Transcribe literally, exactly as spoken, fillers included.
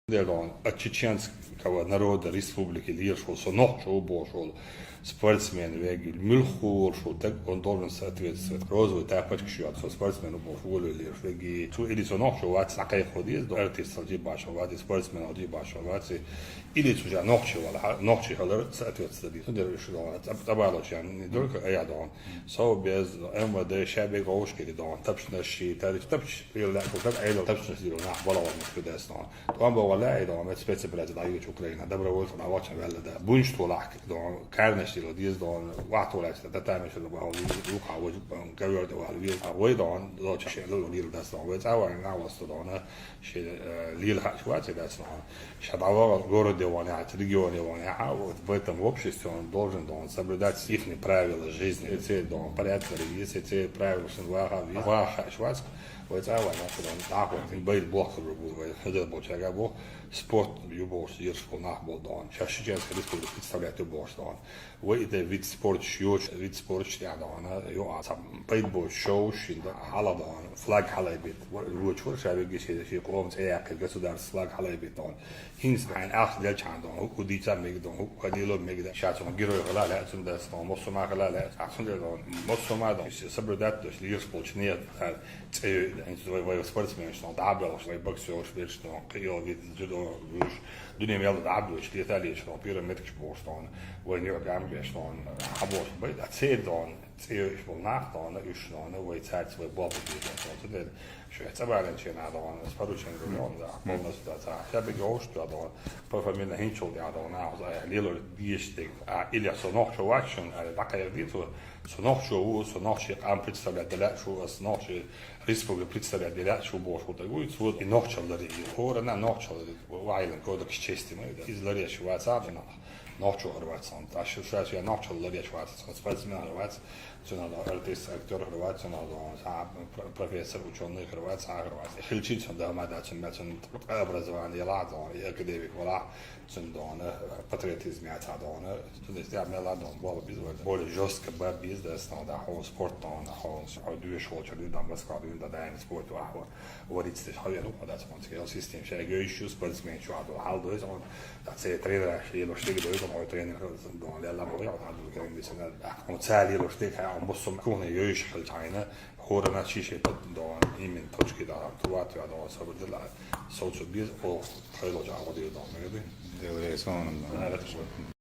Деле он от чеченского народа республики лераш вола, со нохчо ву бохуш вола спортсмен вегил, муьлххачо стаг, он должен соответствовать. Розовый тапочкаш йоацаш со спортсмен ву бохуш волавелла лераш веги. Цо или со нохчо вац, дӀакхайкхо деза, артист хила деза башха вац, спортсмен хила деза башха вац. Или цо ша нохчо вала, нохчо хилар соответствовать деза. Цундела уьш догӀун, цӀа-, цӀабалочарна не только айхьа догӀун. Совбез, МВД, ша бегӀовш кхири догӀун, тапчанаш ши, тари тапча, лела лаьа, тапча, Ӏелал тапчанаш дийр нах балагӀа ма кхидес догӀун. ТӀом богӀа лаьа догӀун, мет спецоперация дӀайоьчу Украина, добровольцем дӀавахча ваьлла да. Бунч толахь догӀун, карнаш дийла деза догӀун, вахь толахь да, татами шуьра бахьа, лукха вожу, ковёр де ваьлла веза. Вай догӀун, лоча шен лула лийла дац догӀун, вай цӀа ваьнна нах васта догӀун, шен, э, лийла хьаъаш вац и дац догӀун. Ша дӀавахар городе вахьа, регионе вахьа, вот в этом обществе он должен, должен соблюдать ихние правила жизни. Эци догӀун порядок еза, эци правила шун ваха, ваха хьаъаш вац, вай цӀа ваьнна нах догӀун, дӀахо, байда бохкар бу, вай хьадер болчага бу, спорт ю бохуш, ерш бу нах бол догӀун. Ша Чеченская республика представлять ю бохуш догӀун. Вай и тӀе вид спорта йоцу, вид спорта тӀехь догӀун, ю а цхьа пайда боцу шоу шин да хьала догӀун, флаг хьалайбит, вочур ша вегги шен, шен къоман цӀе яьккхина государство флаг хьалайбит догӀун. ХӀинца хьайна ахча делчхьана догӀун, хӀу дийца мега догӀун, хӀу кадило мега догӀун, ша цунах герой хила лаьа, цунна дац догӀун, массо ма хила лаьа, ахча догӀун, массо ма догӀун, соблюдать деш лийраш болчу нет, цӀе йойла, хӀинца вай, вай спортсменаш догӀун, дӀа а белхаш, вай боксерш берш догӀун, кхио вид, дзюдо, вуьш, дуьне мел дӀа а доьшуш, лета а леташ догӀун, пирамидкаш бохуш догӀун, вай нуьхь гам беш догӀун, хьан бохуш, бай, а церан догӀун, цӀе йойш болу нах догӀун, уьш догӀун, вай цаьрца вай болх бан беза догӀун, цундела Шуьца цӀа балийначу хенахь догӀун, ас парученга догӀун, да, полностью да, ца. Ша бегӀовш тоьхна догӀун, по фамилии хӀинчул тӀехь догӀун, нахаца а лелор дезаш дерг. А, или со нохчо вац шуна, аьлла, дӀакхайкхадий цо, со нохчо ву, со нохчийн къам представлять де лаьа шу, ас нохчийн республика представлять де лаьа шу бохуш ву дагуй, цо и нохчалларе, и хӀоранна нохчалларе, вахьилан кодекс чести ма ю, да. Иза ларъеш вац а, нах, нохчо хӀара вац, сан. Аш шу ша шен нохчалла ларъеш вац, сан, спортсмен хӀара вац. Цунах догӀун артист, актёр хӀара вац, цунах догӀун цхьа пр-, профессор, учёный хӀара вац, цхьа хӀара вац. Хилчи цунна дама дац, цунна мел цунна ткъа образование елахь догӀун, и академик валахь, цунна догӀун, э, патриотизм яцахь догӀун, цунна иза тӀехь мел а догӀун болх бан беза вай. Более жёстко бан беза, да, ас догӀун, да, хьо спорт догӀун, хьо, хьо доьшуш волчуьра дуьйна, да, Москва дуьйна, да, даим спорт вахь вац. Варицташ хьо вер ву, хьо дац, хьо цигахь система ша йойш ю, спортсмен чохь долу хьал дойза хьуна. Ткъа церан тренераш лелош дерг дойза, хьо тренер хилла догӀун, лелла ма вай, хьо дӀадуьгу герга дисина. Ткъа хьуна ца лелош дерг хьан, хьуна массо а кухне йойш хилчахьана, хӀоранна ши шен тӀе догӀун, именно точки догӀун, тулат веа догӀун, сабар дила, соцу беза, о, хайло чохь гӀо дийр догӀун, мегадий? Деле сон, да.